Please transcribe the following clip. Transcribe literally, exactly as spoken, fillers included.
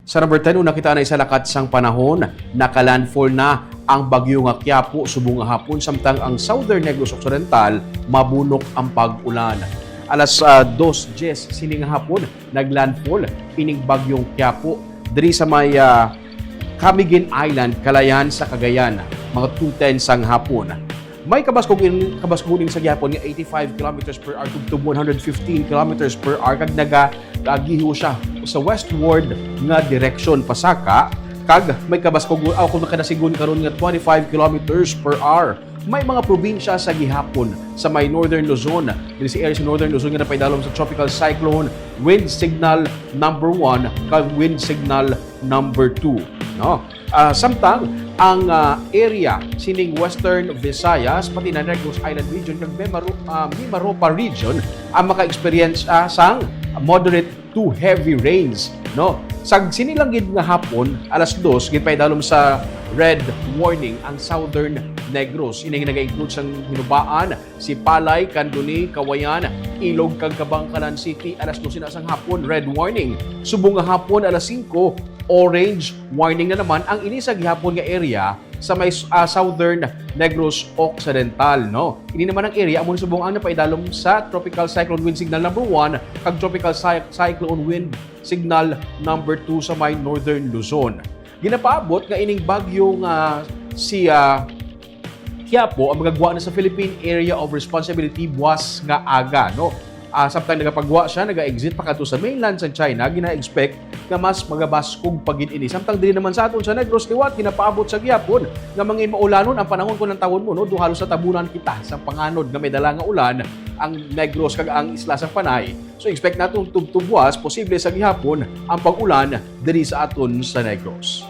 Sa number ten, una kita na isalakat sang panahon, naka-landfall na ang bagyo nga Quiapo subong nga hapon, samtang ang Southern Negros Occidental mabunok ang pag-ulan. Alas ah, dos diyes sini nga hapon, nag-landfall ining bagyong Quiapo diri sa may ah, Camiguin Island, Calayan sa Cagayan, mga two ten sang hapon. May kabaskog in, kabaskog in sa gihapon nga eighty-five kilometers per hour tubtob one hundred fifteen kilometers per hour, kag naga-, nagagiho siya sa westward nga direksyon pasaka, kag may kabaskog, aw, kung makadasigon karon nga twenty-five kilometers per hour. May mga probinsya sa gihapon sa may Northern Luzon, diri sa area sa Northern Luzon, nga napaidalom sa Tropical Cyclone Wind Signal number one kag Wind Signal number two, no? Ah, samtang ang ah, area sining Western Visayas, pati na Negros Island Region kag Mimaropa, ah, Mimaropa Region ang maka-experience ah, sang moderate to heavy rains, no? Sa sini lang gid nga hapon, alas dos, ginpaidalom sa red warning ang Southern Negros. Ini nga nag-include sang Hinubaan, Sipalay, Candoni, Cauayan, Ilog, kag Kabankalan City. Alas dose na sang hapon, red warning. Subong nga hapon, alas singko, orange warning na naman ang ini sa gihapon nga area sa may ah, Southern Negros Occidental, no? Ini naman ang area amo ni subong ang napaidalom sa Tropical Cyclone Wind Signal number one kag Tropical Cy- Cyclone Wind Signal number two sa may Northern Luzon. Ginapaabot nga ining bagyo nga si ah, Quiapo ang magagwa na sa Philippine Area of Responsibility buwas nga aga, no? Ah, samtang nagapagwa siya, naga-exit pa kadto sa mainland sa China, gina-expect nga mas magabaskog pa gid ini. Samtang diri naman sa aton sa Negros liwat, ginapaabot sa gihapon nga manginmaulanon ang panahon kon lantawon mo, no? Duha halos sa tabunan kita sa panganod nga may dala nga ulan ang Negros kag ang isla sa Panay. So expect naton tubtob buwas, posible sa gihapon ang pag-ulan diri sa aton sa Negros.